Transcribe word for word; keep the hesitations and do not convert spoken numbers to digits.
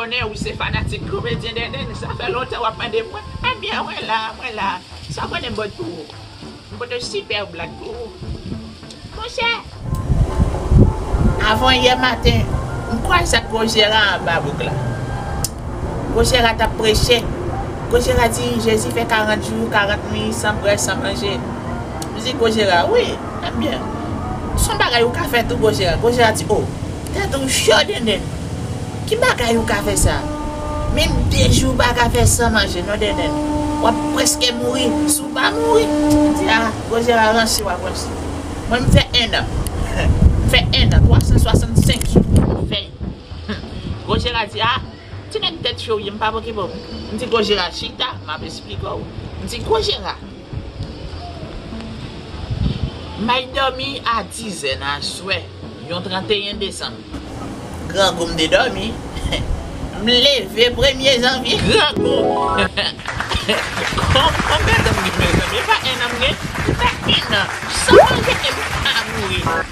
Konnen ou se fanatik komedyen Denden, sa fè lontan w ap mande mwen. Ebyen, mwen la, mwen la. Sa konnen m pot pou ou. M pote sipè blag pou ou. Monchè, avan yè maten, m kwaze ak Gwo Jera anba bouk la. Gwo Jera t ap preche. Gwo Jera di, Jezi fè karant jou, karant nuit, san bwè, san manje. M di, Gwo Jera, wi, ebyen, se yon bagay ou ka fè tou, Gwo Jera. Gwo Jera di, o, tèt ou cho, Denden. Ki bagay ou ka fè sa? Menm de jou ou pa ka fè san manje, non, Denden. W ap prèske mouri. Si w pa mouri, m di, a, Gwo Jera ranse, w ap ranse. Mwen, m fè en an. M fè en an, twa san swasannsenk jou. M fè. Gwo Jera di, a, ti nèg tèt cho w ye, m p ap okipe w. M di, Gwo Jera, chita, m ap esplike w. M di, Gwo Jera, m al dòmi a dizè nan aswè, yon tranteyen desanm. Grangou m te dòmi. M leve premye janvye. Grangou! Kon-, konbyen tan m gen, mezanmi? E pa en an m gen? M fè en an. San manje e m pa mouri.